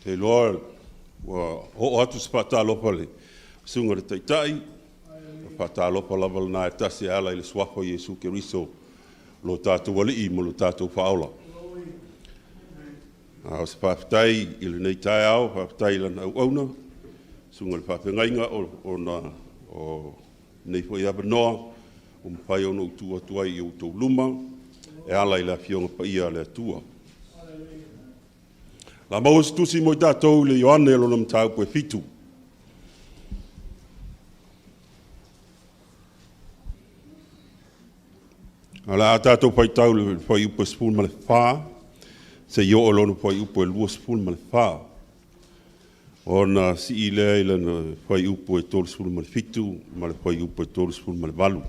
Te iloa ua oo atu se faatalofa i le Susuga i le Taitai, o le faatalofa lava lena e tasi e ala i le Suafa o Iesu Keriso, lo tatou Alii ma lo tatou Faaola. A o se faafetai i lenei taeao, faafetai i lana auauna, le Susuga i le Faafeagaiga ona o lenei foi avanoa ua mafai ona ou tu atu ai i o outou luma e ala i le Afioga Paia a le Atua. O le a maua se tusi mo i tatou i le Ioane lona mataupu e 7. O le a tatou faitau i le fuaiupu e 14 seia oo i lona fuaiupu e 24, ona sii lea i lona fuaiupu e 37 ma le fuaiupu e 38.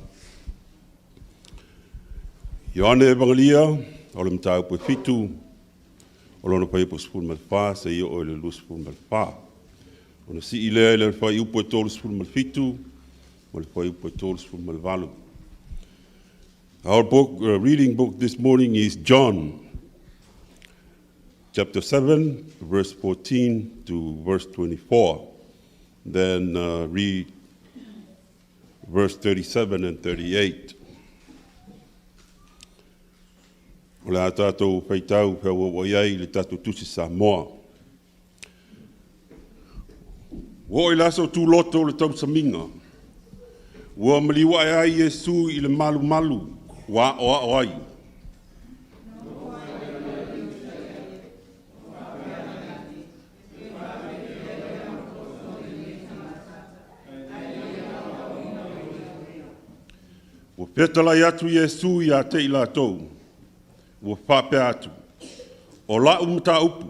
Ioane Evagela, o le mataupu e 7, o lona fuaiupu e 14 seia oo i le 24. Ona sii lea i le fuaiupu e 37 ma le fuaiupu e 38. Our book, reading book this morning is John chapter 7, verse 14 to verse 24. Then read verse 37 and 38. O le a tatou faitau feauauai ai i le tatou Tusi Samoa. Ua oo i le aso tuloto o le tausamiga, ua maliu ae ai Iesu i le malumalu ua aoao ai. Ua fetalai atu Iesu ia te i latou, ua faapea atu, “O lau mataupu,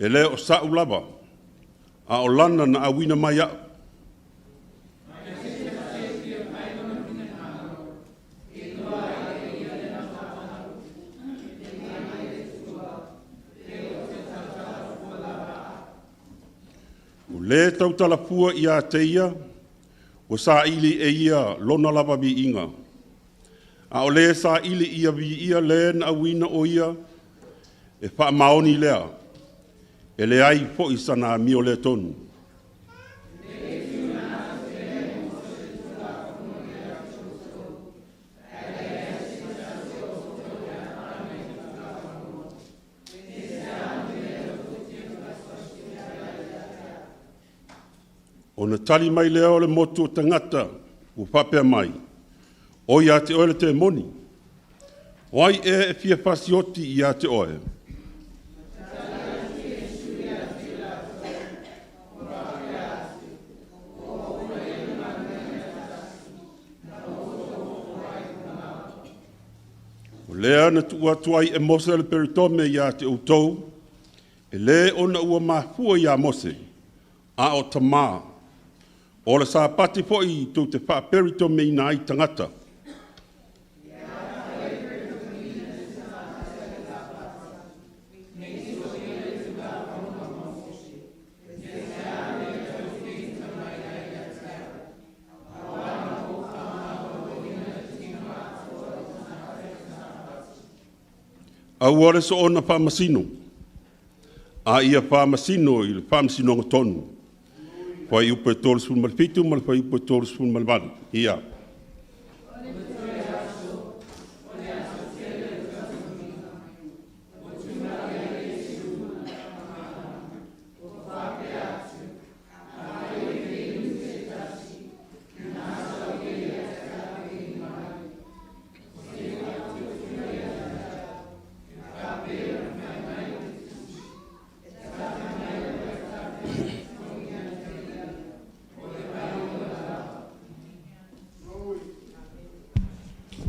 e le o sa'u lava, a o Lana na auina mai au. O le tautala fua ia te ia, ua saili e ia lona lava viiga, a o le saili ia viia Le na auina o Ia, e faamaoni lea, e leai foi sana amioleotonu. Ona tali mai lea o le motu o tagata ua faapea mai, “O ia te oe le temoni. O ai ea e fia fasioti ia te oe?” O lea na tuu atu ai e Mose le peretome ia te outou, e le ona ua mafua ia Mose, a o tama. O le Sapati foi tou te faaperetomeina ai tagata. Aua le soona faamasino, a ia faamasino i le faamasinoga tonu. Fuaiupu e 37 ma le fuaiupu e 38. Ia.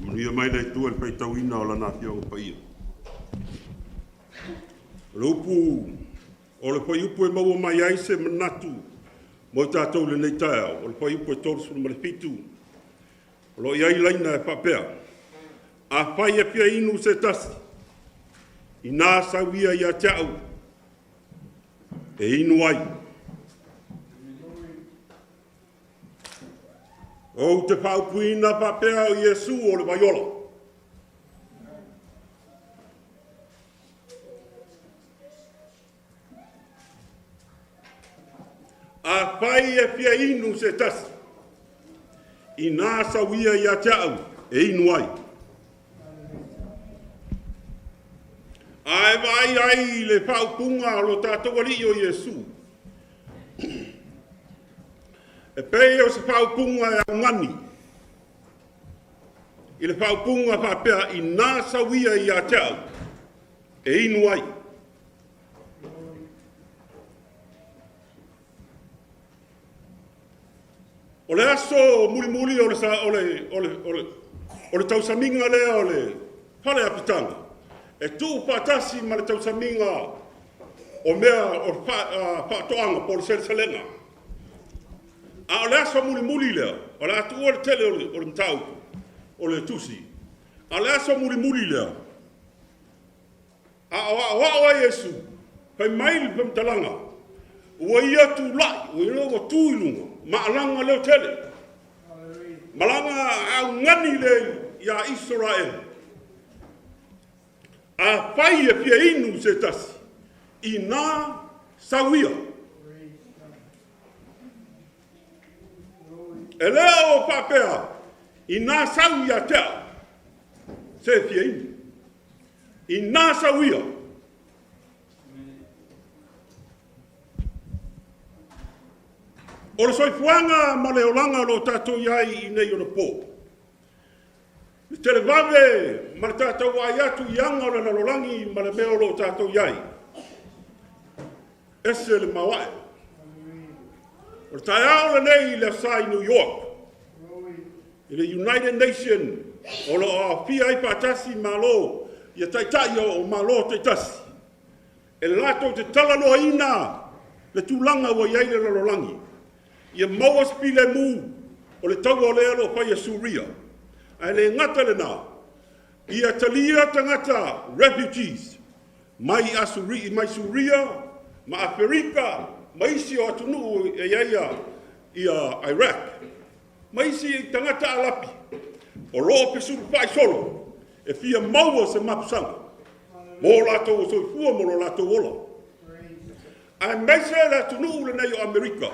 Manuia mai le Atua i le faitauina o Lana Afioga Paia. O le upu, o le fuaiupu e maua mai ai se manatu mo i tatou i lenei taeao, o le fuaiupu e 37, o lo o i ai laina e faapea: Afai e fia inu se tasi, ina sau ia ia te au e inu ai. Ou te faaupuina faapea o Iesu o le vai ola. Afai e fia inu se tasi, inā sau ia ia te au e inu ai. A e vaai ai i le faaupuga o lo tatou Alii o Iesu, e pei o se faaupuga e augani i le faaupuga faapea, inā sau ia ia te au e inu ai. O le aso mulimuli o le, o le, o le, o le, o le tausamiga lea o le fale apitaga, e tuufaatasi ma le tausamiga o mea o faatoaga po o le seleselega. A o le aso mulimuli lea, o le a tuua le tele o le mataupu, o le tusi, a o le aso mulimuli lea, a o aoao ai Iesu, fai mai le faamatalaga, ua ia tulai, ua tu i luga ma alaga leotele, malaga augani lea ia Isaraelu, afai e fia inu se tasi, ina sau ia. E le o faapea, ina sau ia te au, se fia inu. Ina sau ia. O le soifuaga ma le olaga o lo o tatou i ai i nei ona po, i le televave ma le tatou vaai atu i aga o le lalolagi ma le mea o lo o tatou i ai, ese le maoae. O le taeao lenei i le Aso Sa i New York, i le United Nation o lo o aofia ai faatasi Malo, ia Taitai o Malo taitasi, e latou te talanoaina le tulaga ua i ai le lalolagi, ia maua se filemu o le taua lea o lo o fai e Suria. Ae le gata i lena, ia talia tagata refugees mai Asuri, mai Suria ma Aferika ma isi o atunuu e i ai ia Iraq ma isi tagata Arapi o lo o fesulufai solo e fia maua se mapusaga mo latou soifua ma lo latou ola. Aemaise le atunuu lenei o Amerika,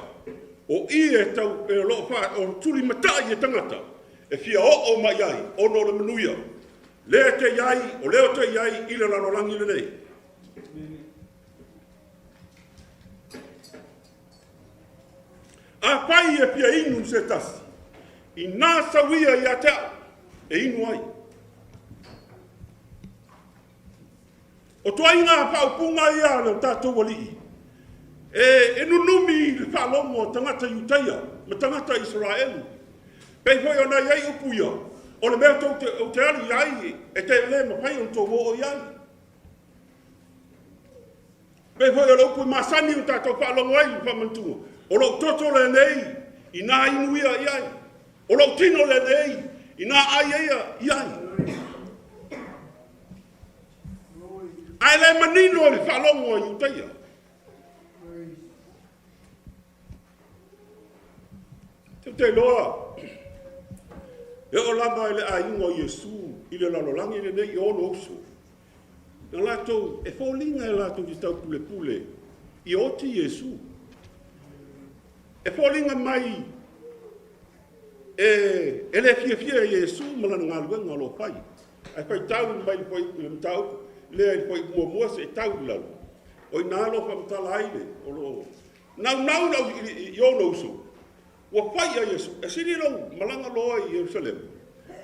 o i e tau e lo o tulimatai e tagata e fia oo mai ai ona o le manuia lea te i ai, o lea te i ai i le lalolagi lenei. Afai e fia inu se tasi, ina sau ia ia te au e inu ai. O tuaiga faaupuga ia a lo tatou Alii, e nunumi i le faalogo a tagata Iutaia ma tagata Isaraelu. Pei foi ona i ai upu ia, o le mea ou te alu i ai, e te le mafai ona outou oo i ai. Pei foi o le upu masani ua tatou faalogo ai i le faamanatuga, o lou toto lenei, ina inu ia i ai. O lou tino lenei, ina ai ia i ai. Ae le manino i le faalogo a Iutaia. Ou te iloa, e oo lava i le aiga o Iesu i le lalolagi lenei i ona uso, na latou, e foliga e latou te taupulepule ia oti Iesu. E foliga mai e le fiafia i Iesu ma lana galuega o lo o fai. Ae faitau mai le mataupu lea i le fuaiupu muamua seia tau i lalo, o i ina o lo o faamatala ai le, o lo o naunau i ona uso, ua fai ia Iesu, e sili lou malaga loa i Ierusalema,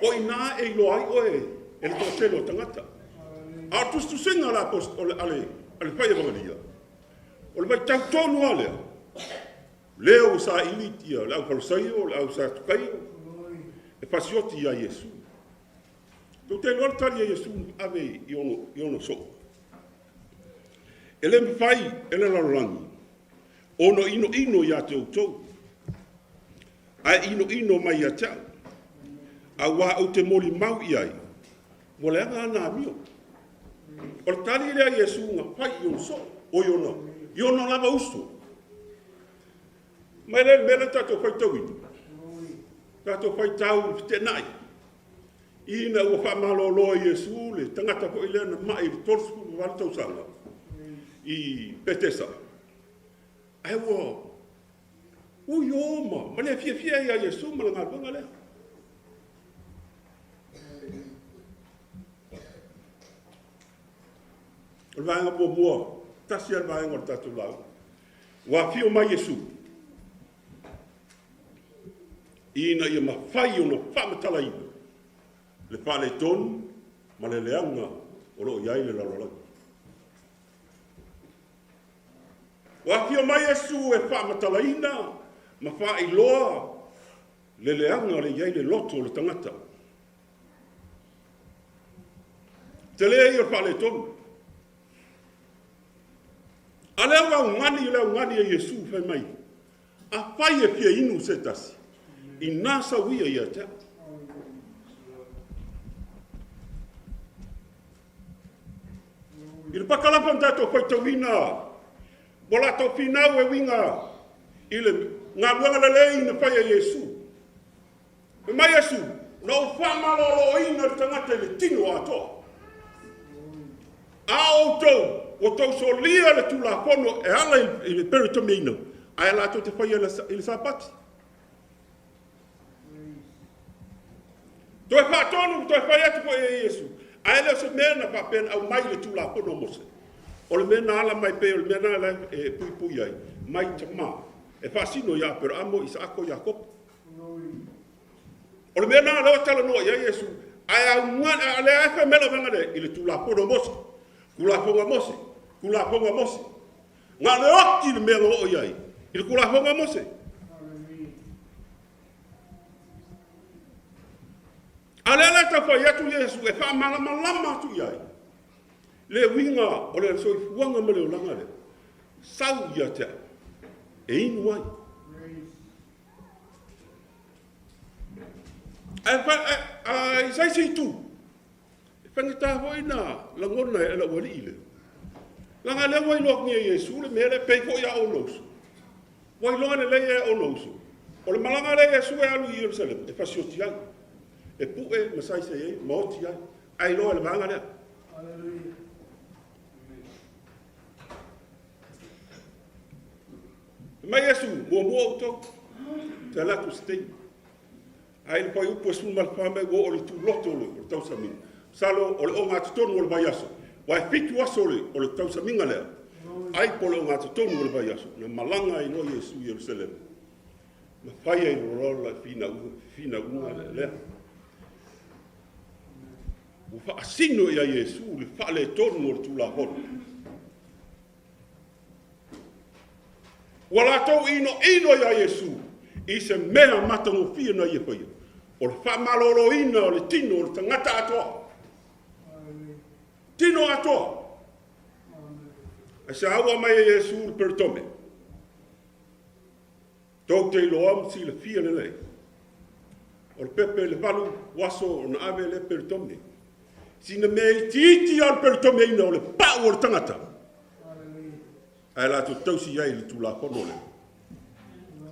o i ina e iloa ai oe e le toatele o tagata. A o le tusitusiga a le fai evagalia, o le vaitau tonu lava lea, lea ua saili le aufalesaio, o le au Satukaio, e fasioti ia Iesu. Tou te iloa le tali a Iesu na ave i ona soo? E le mafai e le lalolagi ona inoino ia te outou, ae inoino mai ia te au, aua ou te molimau i ai, ua leaga ana amio. O le tali lea a Iesu na fai i ona soo, o i ona lava uso. Mai lea i le mea lea tatou faitauina, tatou faitau i feteenai, ina ua faamalolo e Iesu le tagata foi lea na mai i le 38 tausaga i Petesa, ae ua Ui o ma le fiafia ia Iesu ma le galuega lea. O le vaega muamua, tasi lava le vaega o le tatou lauga. Ua afio mai Iesu ina ia mafai ona faamatalaina le faaletonu ma le leaga o lo o i ai le lalolagi. Ua afio mai Iesu e faamatalaina ma faailoa le leaga le i ai le loto o le tagata. Tele ia o le faaletonu. A lea ua augani le augani a Iesu fai mai, afai e fia inu se tasi, ina sau ia ia te au. I le pakalapa na tatou faitauina, ua latou finau e uiga i le galuega lelei na fai e Iesu. Fai mai Iesu, na ou faamaloloina le tagata i le tino atoa. A outou, ua outou solia le Tulafono e ala i le peretomeina, ae latou te faia i le Sapati. Toe faatonu, toe fai atu foi e Iesu, ae le o se mea na faapea na aumai i le Tulafono a Mose. O le mea na ala mai pei o le mea lena e puipui ai, mai tama, e faasino ia Aperaamo, Isaako, Iakopo. O le mea lena o lea ua talanoa i ai Iesu, ae a o lea e fai mai lau vaega lea i le Tulafono a Mose, Tulafono a Mose, Tulafono a Mose. Na o le oti le mea na oo i ai i le Tulafono a Mose. A o lea la e tau fai atu Iesu e faamalamalama atu i ai le uiga o le soifuaga ma le olaga lea, sau ia te au e inu ai. Ae i se isi itu, e faigata foi na lagona e lau alii lea. Leaga lea ua iloa atu nei e Iesu le mea lea, pei foi a ou uso. Ua iloa lelei e ou uso. O le malaga lea Iesu e alu i Ierusalema, e fasioti ai. E pue ma saisai ai, ma oti ai. Ae iloa e le vaega lea. Fai mai Iesu, muamua outou, te alu atu i se taimi. Ae i le fuaiupu e 14 mai ua oo i le tuloto o le tausamiga. Masalo o le ogatotonu o le vaiaso, aua e 7 aso o le tausamiga lea, ai po o le ogatotonu o le vaiaso, na malaga ai loa Iesu i Ierusalema, ma fai ai loa le finauga lea. Ua faasino ia Iesu le faaletonu o le Tulafono. Ua latou inoino ia Iesu i se mea matagofie na ia faia, o le faamaloloina o le tino o le tagata atoa. Tino atoa. Ae sa ua mai e Iesu le peretome. Tou te iloa ma silafia lelei. O le pepe i le 8 aso ona ave lea peretome. Sina mea itiiti lava o le peretomeina o le pau o le tagata. Ae latou tausi ai i le Tulafono lea.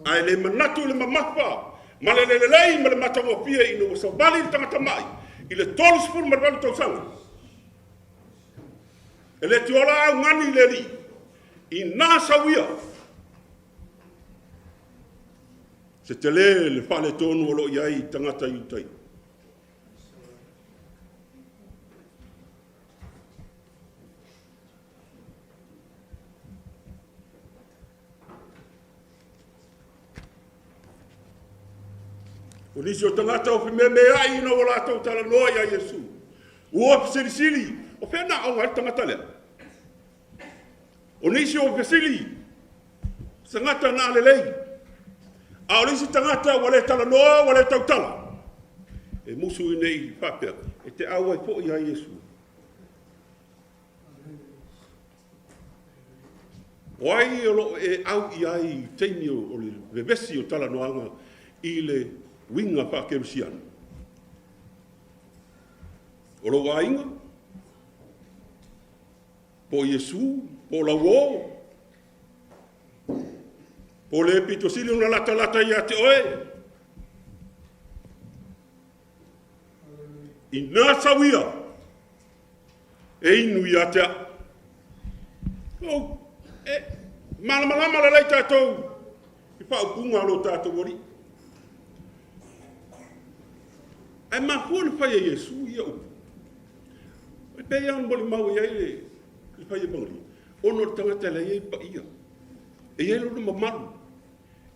Ae le manatu i le mamafa ma le lelei ma le matagofie ina ua savali le tagata mai i le 38 tausaga. E le tiola augani i le Alii, ina sau ia. Se tele le faaletonu o lo o i ai i tagata Iutaia. O nisi o tagata ua fememeai ina ua latou talanoa ia Iesu. Ua fesilisili, o fea na aoga ai le tagata lea? O nisi ua fesili, se tagata na lelei. A o le isi tagata ua le talanoa, ua le tautala. E musu i nei faapea, e te auai foi ia Iesu. O ai o lo o e au i ai i taimi o le vevesi o talanoaga i le uiga faakerisiano? O lou aiga? Po o Iesu? Po o lau uo? Po o le pito sili ona latalata ia te oe? Ina sau ia e inu ia te au. Oh, e malamalama lelei tatou. I faaupuga a lo tatou Alii. Ae mafua na fai e Iesu ia upu. E pei lava ona molimau i ai le fai Epagalio, ona o le tagata la e i ai paia, e i ai lona mamalu,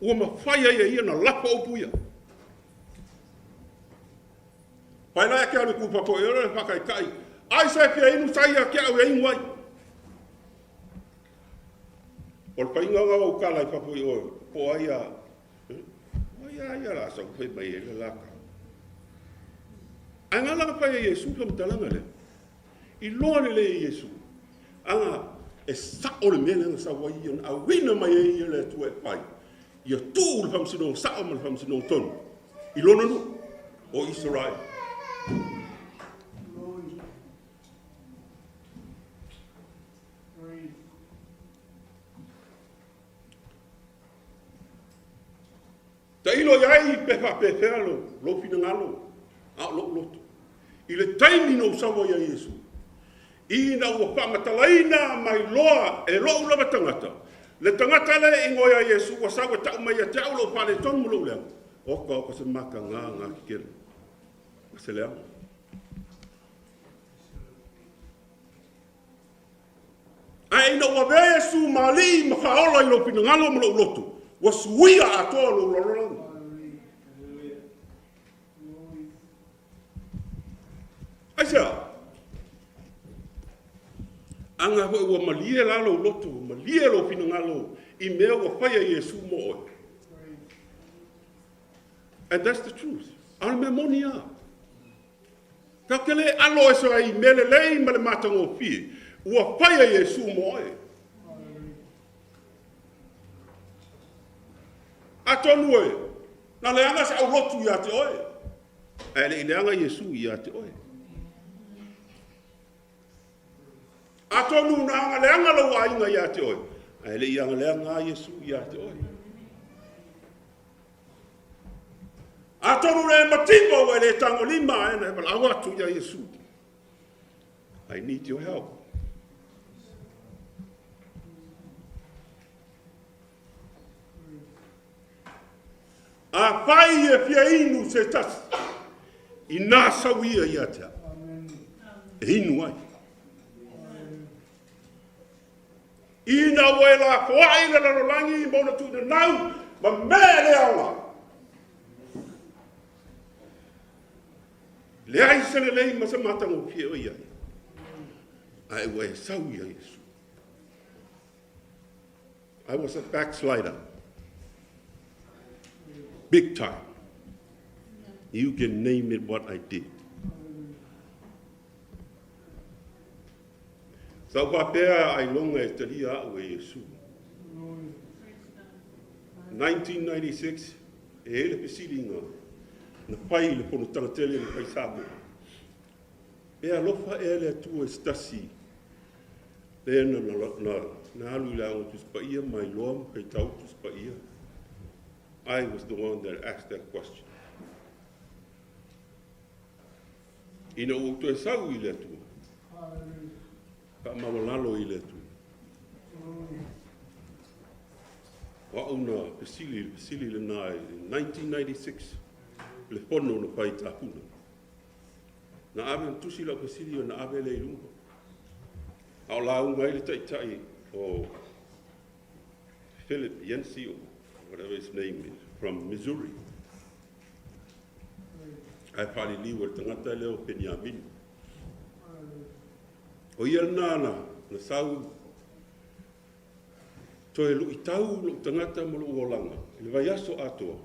ua mafai ai e ia ona lafo upu ia. Fai la e te alu i fafo i o le faataitai, ai se fia inu sa ia te au e inu ai. O le faiga lena o tala i fafo i o, po o ai a, o ai a ia la sau fai mai ai le la tala. Ae na ala ona fai e Iesu le faamatalaga lea, iloa lelei e Iesu, aga e sao le mea lea na sau ai ia, na auina mai ai ia le Atua e fai, ia tuu le faamasinoga sao ma le faamasinoga tonu i lona nuu o Isaraelu. Tailo i ai pe faapefea lou finagalo, a o lou loto. I le taimi na ou sau ai ia Iesu, ina ua faamatalaina mai loa e lou lava tagata, le tagata lea e igoa ia Iesu ua sau e tau mai ia te au lou faaletonu ma lou leaga, oka oka se mataga tetele ma se leaga. Ae ina ua avea Iesu ma Alii ma Faaola i lou finagalo ma lou loto, ua suia atoa lou lalolagi. Aisea? Aga foi ua malie la lou loto, ua malie lou finagalo i mea ua faia Iesu mo oe. And that's the truth. A o le mea moni lava. Tatou te le alo ese ai i mea lelei ma le matagofie ua faia Iesu mo oe. Atonu e, na leaga se aulotu ia te oe, ae le i leaga Iesu ia te oe. Atonu na agaleaga lou aiga ia te oe, ae le i agaleaga Iesu ia te oe. Atonu le mativa ua e le tagolima ae na e valaau atu ia Iesu. I need your help. Afai e fia inu se tasi, inā sau ia ia te au. E inu ai. Ina ua e lafoai le lalolagi ma ona tuunanau ma mea e le aoga. Leai se lelei ma se matagofie o i ai, ae ua e sau ia Iesu. I was a backslider. Big time. You can name it what I did. Sa ou faapea ailoga e talia au e Iesu. 1996, e i ai le fesiliga na fai i le fonotaga tele na fai i Samoa. E alofa ea le Atua i se tasi lea na, na, na, na alu i le Aoga Tusi Paia ma iloa ma faitau Tusi Paia? I was the one that asked that question. Ina ua ou toe sau i le Atua, faamaualalo i le Atua. O au na fesili, le fesili lena i 1996, le fono na fai i Tafuna. Na ave na tusi lau fesili ona ave lea i luma. A o lauga ai le taitai o Philip Yancey, or whatever his name is, from Missouri. Ae faaliliu e le tagata lea o Peniamini. O ia lena na, na sau toe luitau lou tagata ma lou olaga i le vaiaso atoa.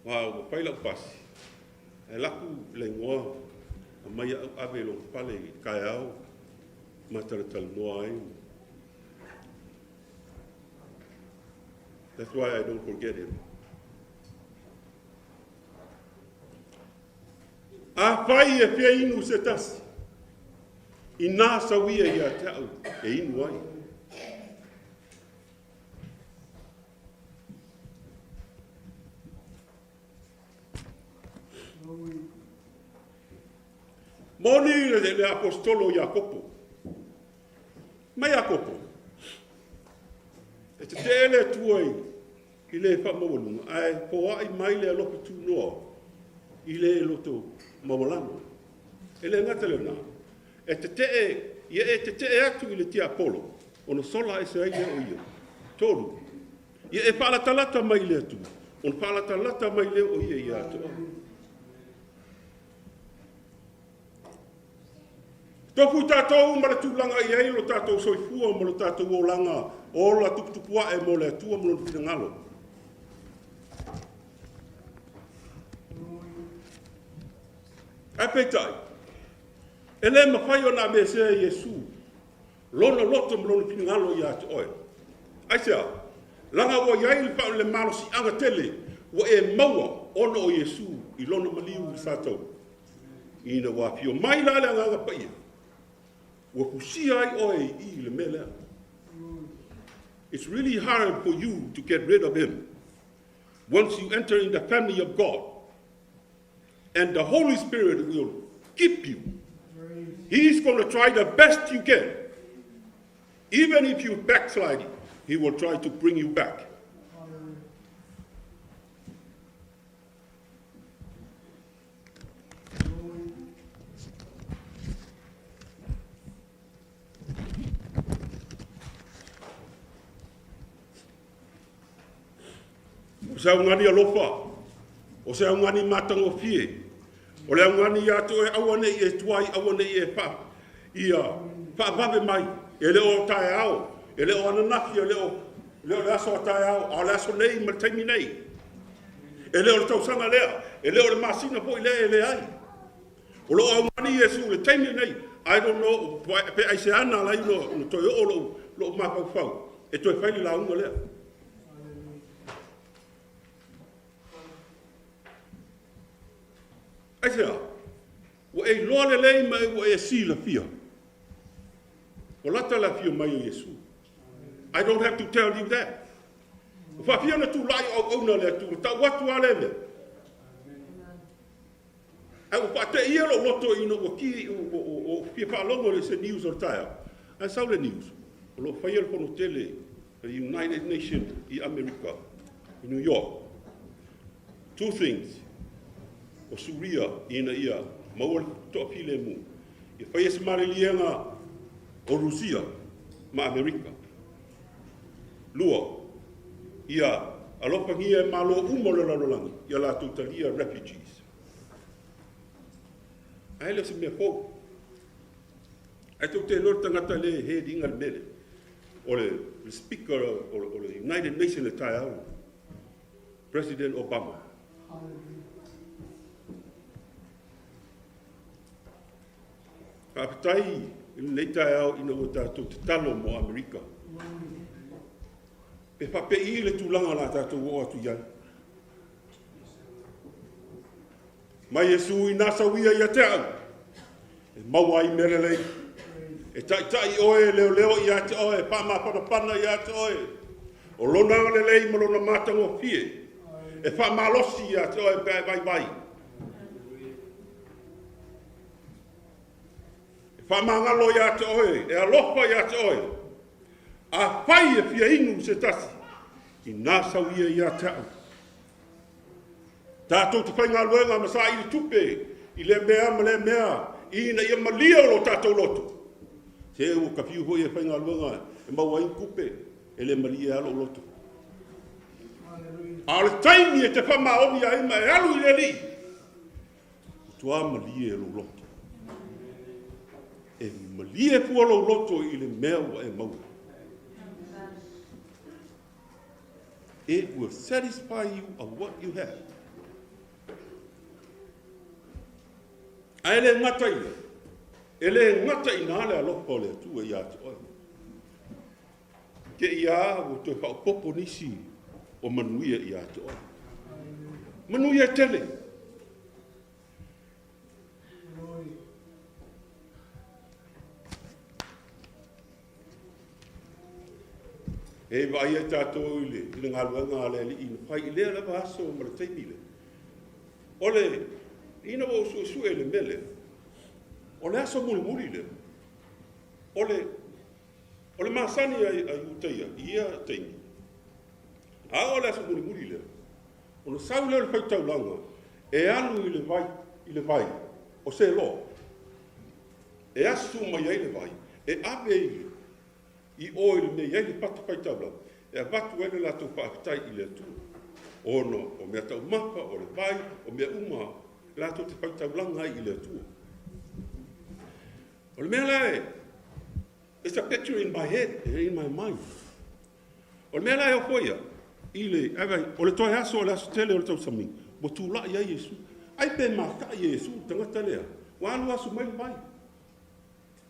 Aua ua fai lau pasi, ae laku le igoa aumai au ave i lona fale i le taeao ma talatalanoa ai. That's why I don't forget him. Afai e fia inu se tasi, inā sau ia ia te au e inu ai. Moni le, le apostolo Iakopo. Mai Iakopo. E tetee le Atua i i le faamaualuga, ae foai mai le alofa tunoa i le loto maualalo. E le gata i lena, e tetee, ia e tetee atu i le tiapolo, ona sola ese ai lea o ia. 3, ia e faalatalata mai i le Atua, ona faalatalata mai lea o Ia ia te oe. Tofu i tatou ma le tulaga e i ai lo tatou soifua ma lo tatou olaga, ola tuputupuae mo le Atua ma lona finagalo. Ae peitai, e le mafai ona aveesea e Iesu lona loto ma lona finagalo ia te oe. Aisea? Leaga ua i ai le malosiaga tele ua e maua ona o Iesu i lona maliu sa taua. Ina ua afio mai la le Agaga Paia, ua fusia ai oe i i i le mea lea. It's really hard for you to get rid of him once you enter in the family of God. And the Holy Spirit will keep you. He's going to try the best you can. Even if you backslide, he will try to bring you back. O se augani alofa, o se augani matagofie, o le augani ia te oe aua ne i e tuai, aua ne i e ia faavave mai, e le o taeao, e le o ananafi, e le o le aso a taeao, a o le aso nei ma le taimi nei. E le o le tausaga lea, e le o le masina foi lea, e leai. O loo augani Iesu i le taimi nei. I don't know pe aisea na ala ai ona toe oo lou mafaufau e toe fai le lauga lea. Aisea? Ua e iloa lelei ma ua e silafia. Ua lata le afio mai o Iesu. I don't have to tell you that. Ua faafia ona tulai o auauna a le Atua, tau atu lava lea mea. Ae ua faateia lou loto ina ua ki ua fia faalogo i se news o le taeao. Ae sau le news, o lo o faia le fono tele a le United Nations i Amerika, i New York. Two things. O Suria ina ia maua le toafilemu. Ia faia se maliliega o Rusia ma Amerika. 2, ia alofagia e malo uma o le lalolagi ia latou talia refugees. Ae le o se mea fou. Ae tou te iloa le tagata lea e head ina le mea lea, o le Speaker o le United Nations le taeao, President Obama. Faafetai i lenei taeao ina ua tatou tatalo mo Amerika. Pe faapei le tulaga o le a tatou oo atu i ai. Mai Iesu ina sauia ia te au, e maua ai mea lelei. E taitai oe, e leoleo ia te oe, e faamafanafana ia te oe. O lona agalelei ma lona matagofie, e faamalosi ia te oe pe a e vaivai. E faamagalo ia te oe, e alofa ia te oe. Afai e fia inu se tasi, ina sau ia ia te au. Tatou te faigaluega ma saili tupe i lea mea ma lea mea, ina ia malie o lo tatou loto. Se ua ta fiu foi e faigaluega e maua ai tupe, e le malie lava lou loto. A o le taimi e te faamaoni ai ma e alu i le Alii, matua malie lou loto. E malie fua lou loto i le mea ua e maua. It will satisfy you of what you have. Ae le gata i lea, e le gata i ina le alofa o le Atua ia te oe. Te ia ua toe faaopoopo nisi o manuia ia te oe. Manuia tele. E vaai ai tatou i le galuega a le Alii na fai i lea lava aso ma le taimi lea. O le, ina ua ou suesue i le mea lea, o le aso mulimuli lea, o le masani a Iutaia i ia taimi, A oo i le aso mulimuli lea, ona sau lea o le faitaulaga e alu i le vai, i le vai o Seloa, e asu mai ai le vai, e ave i i o i le mea e i ai le fatafaitaulaga, e avatu ai le latou faafetai i le Atua, ona o meataumafa, o le vai, o mea uma latou te faitaulaga ai i le Atua. O le mea la e, it's a picture in my head, in my mind. O le mea la e ofo ai au, i le, o le toe aso o le aso tele o le tausamiga, ua tulai ai Iesu. Ai pe mata'i e Iesu le tagata lea, ua alu asu mai le vai.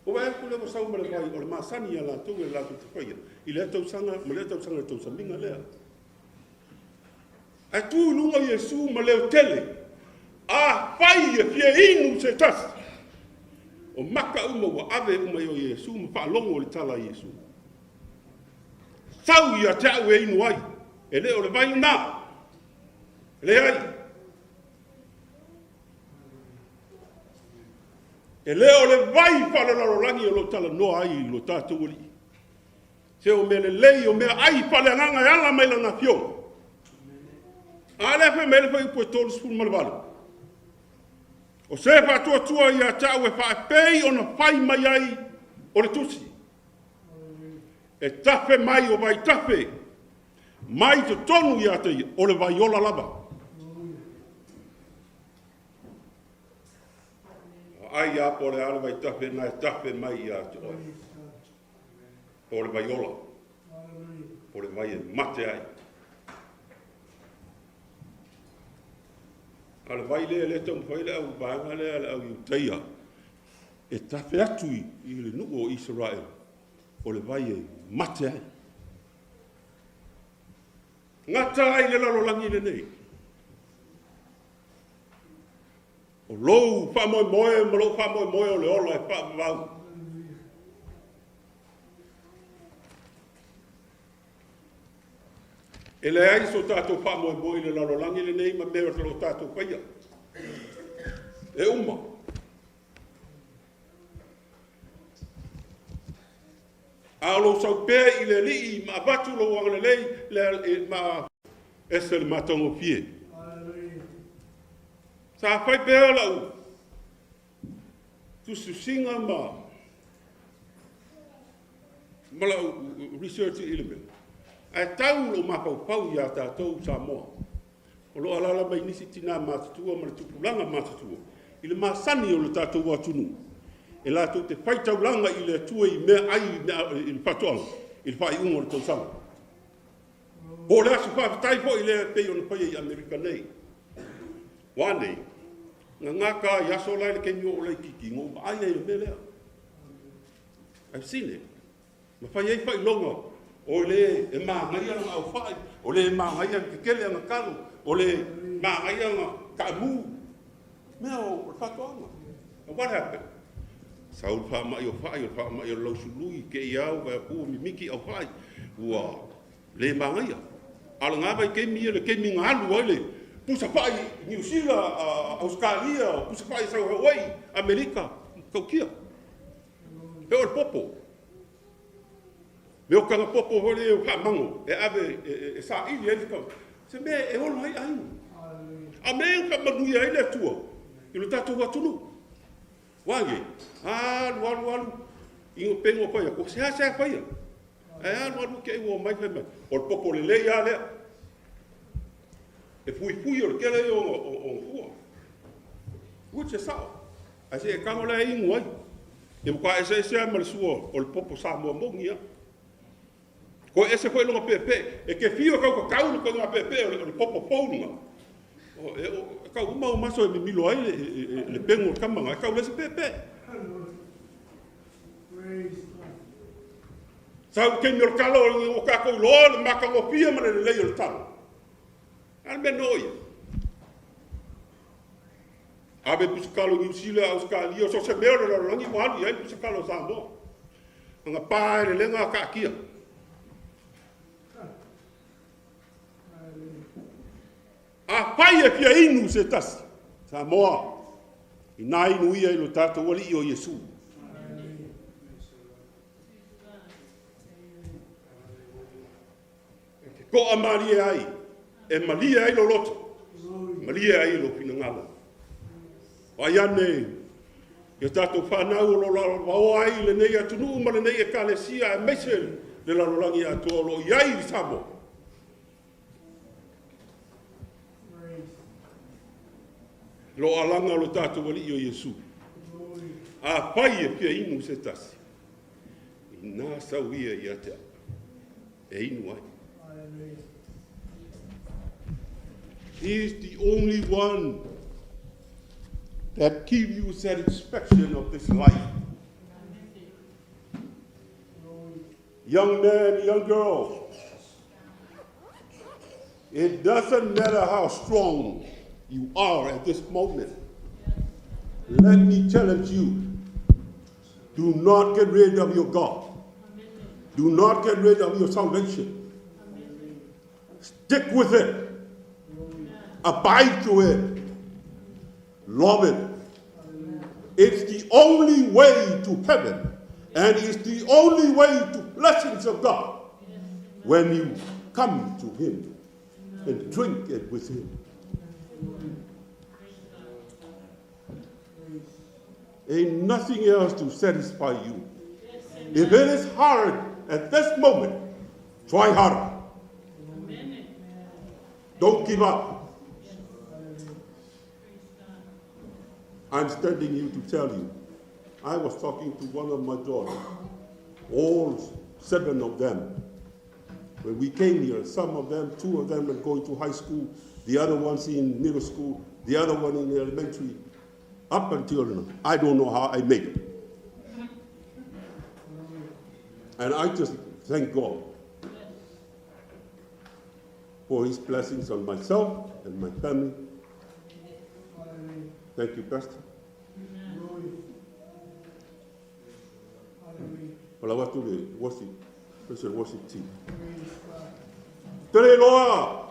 Ua vaai atu lea ua sau ma le vai, o le masani ia latou e latou te faia i lea tausaga ma lea tausaga i le tausamiga lea. Ae tu i luga Iesu ma leo tele, afai e fia inu se tasi, o maka uma ua ave uma i o Iesu ma faalogo i le tala a Iesu. Sau ia te au e inu ai, e le o le vai lena. Leai. E le o le vai faalelalolagi o lo o talanoa ai lo tatou Alii. Se o mea lelei, o mea ai faaleagaga e ala mai lana afioga. A lea fai mai le fuaiupu e 38. O se faatuatua ia te au e faapei ona fai mai ai o le tusi. E tafe mai o vaitafe mai totonu ia te ia, o le vai ola lava. Ai a po o le a le vaitafe na e tafe mai ia te oe. Po o le vai ola, po o le vai e mate ai. A o le vai lea, lea e taumafai le au vaega lea, le au Iutaia, e tafe atu i le nuu o Isaraelu, o le vai e mate ai. Gata ai le lalolagi lenei. O lou faamoemoe ma lou faamoemoe o le ola e faavavau. E leai so tatou faamoemoe i le lalolagi lenei ma mea o lo o tatou faia. E uma. A o lou sau pea i le Alii ma avatu lou agalelei ma ese le matagofie. Sa fai pea lau tusitusiga ma lau research i le mea, ae tau lou mafaufau ia tatou Samoa, o lo o alaala mai nisi tinã matutua ma le tupulaga matutua i le masani o le tatou atunuu, e latou te faitaulaga i le Atua i meaai i le faatoaga i le faaiuga o le tausaga. Po o le aso faafetai foi lea e pei ona faia i Amerika nei. Ua a nei? Na gata i aso la i le taimi o ou laitiiti na ou vaai ai i le mea lea. I've seen it. Na fai ai faailoga o le e manaia lana aufai, o le e manaia le tetele ana talo, o le manaia ana taamu. Mea o le faatoaga. And what happened? Sau le faamai o fai, o le faamai o le lausului, te i au, vae atu, mimiti au fai, ua le manaia. A o lena vaitaimi ia, le taimi na alu ai le pusa fai i Niu Sila, Ausetalia, pusa fai sau Hawaii, Amerika, matautia. E oo i le popo. Mea o taga popo foi lea faamago e ave e saili ai le tau. Se mea e ola ai aiga. A o mea ia na faamanuia ai le Atua i lo tatou atunuu. Ua age, alu, alu, alu, i pei ona fai atu, seasea faia. Ae alu, alu, te i ua omai fai mai, o le popo lelei lava lea. E fuifui o le tele ia o fua. Which e sao. Ae se e tago la e inu ai. E matua eseese lava ma le sua o le popo Samoa moni lava. Toe ese foi lona peepee. E te fiu e tautatau le ituaiga peepee o le popo fou lena, e tau uma ou maso e mimilo ai le pegu o le tama lena, e tau leai se peepee. Sau le taimi o le talo, ua tatou iloa le matagofie ma le lelei o le talo. A le mea na oo i ai? Ave pusatalo i Niu Sila, Ausetalia, so o se mea o le lalolagi ua alu i ai le pusatalo a Samoa. Ana pa e lelega taatia. Afai e fia inu se tasi, Samoa, ina inu ia i lo tatou Alii o Iesu. E te Toamalie ai, e malie ai lou loto, malie ai lou finagalo. Vaai ane i a tatou fanau o lo o lalovaoa ai lenei atunuu ma lenei Ekalesia aemaise le lalolagi atoa o lo o i ai i Samoa. O lo o alaga lo tatou Alii o Iesu. Afai e fia inu se tasi, ina sau ia ia te au e inu ai. He is the only one that give you satisfaction of this life. Young man, young girl, it doesn't matter how strong you are at this moment. Let me challenge you. Do not get rid of your God. Do not get rid of your salvation. Stick with it. Abide to it. Love it. It's the only way to heaven, and it's the only way to blessings of God when you come to Him and drink it with Him. Ain't nothing else to satisfy you. If it is hard at this moment, try harder. Don't give up. I'm standing here to tell you. I was talking to one of my daughters, all 7 of them. When we came here, some of them, 2 of them are going to high school, the other one's in middle school, the other one in elementary. Up until now, I don't know how I made it. And I just thank God for His blessings on myself and my family. Thank you, Pastor. O lau atu le worship, special worship team. Te le loa,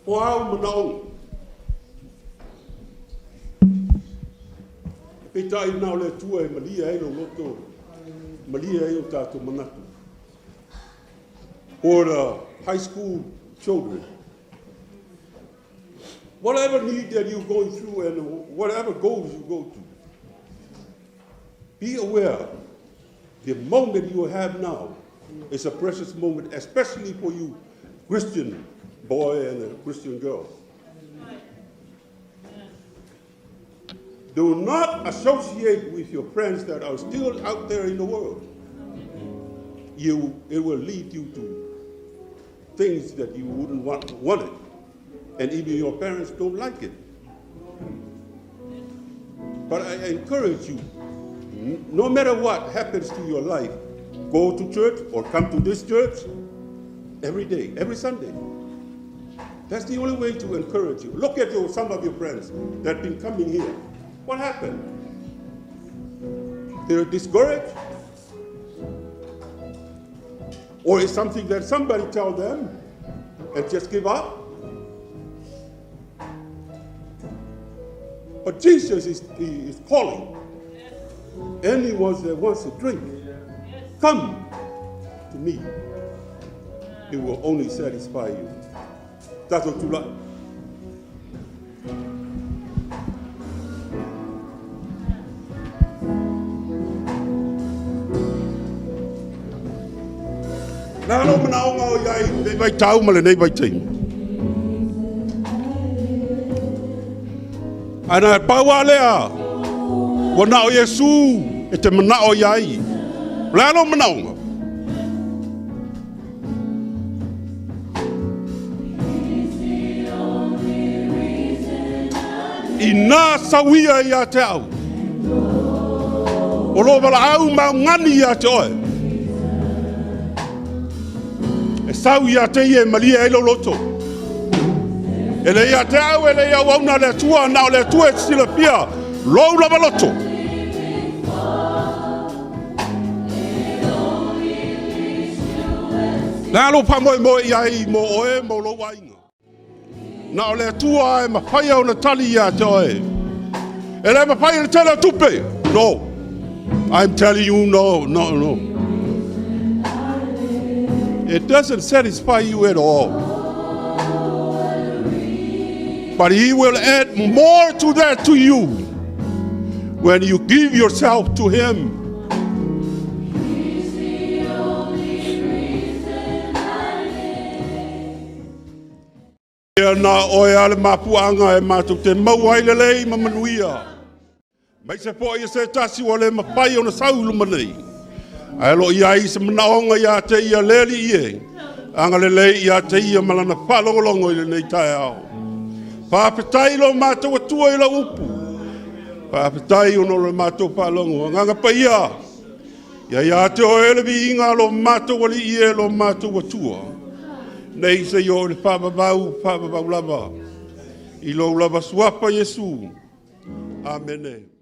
o au manaoga. Peitai na o le Atua e malie ai lou loto, malie ai o tātou manatu. For the high school children, whatever need that you're going through and whatever goals you go to, be aware the moment you have now is a precious moment, especially for you Christian boy and a Christian girl. Do not associate with your friends that are still out there in the world. It will lead you to things that you wouldn't want it. And even your parents don't like it. But I encourage you, no matter what happens to your life, go to church or come to this church every day, every Sunday. That's the only way to encourage you. Look at some of your friends that have been coming here. What happened? They're discouraged? Or is something that somebody tell them and just give up? But Jesus is calling anyone that wants a drink, come to me. It will only satisfy you. That's what you like. Nā lō manaoga o iai nei vai tau ma le nei vai teimi. Ai nā pau a lea, ua na o Iesu e te manao iai. Le alo manaoga. I nā sauia ia te au. O lō wala au mau ngani ia te oe. E sau ia te ie malie ai loto. E le ia te au, e le ia wauna le atua, na o le atua e silafia, lou lava loto. Le alo pa moe moe ia i mo oe, mo lou ainga. Na o le atua e mawhaia o na tali ia te oe. E le mawhaia le tele o tupe. No. I'm telling you, no, no, no. It doesn't satisfy you at all. But He will add more to that to you when you give yourself to Him. Ia na oe a le mafuaaga e matou te maua ai lelei ma manuia. Mai se foi e se tasi ua le mafai ona sau i luma nei. Ae lo i ai se manaoga ia te ia le Alii e, agalelei ia te ia ma lana faalogologo i lenei taeao. Faafetai lo matou Atua i lau upu. Faafetai ona o le matou faalogo. Agaga Paia, ia ia te oe le viiga lo matou Alii e lo matou Atua, nei seia oo i le faavavau, faavavau lava. I lou lava suafa Iesu. Amene.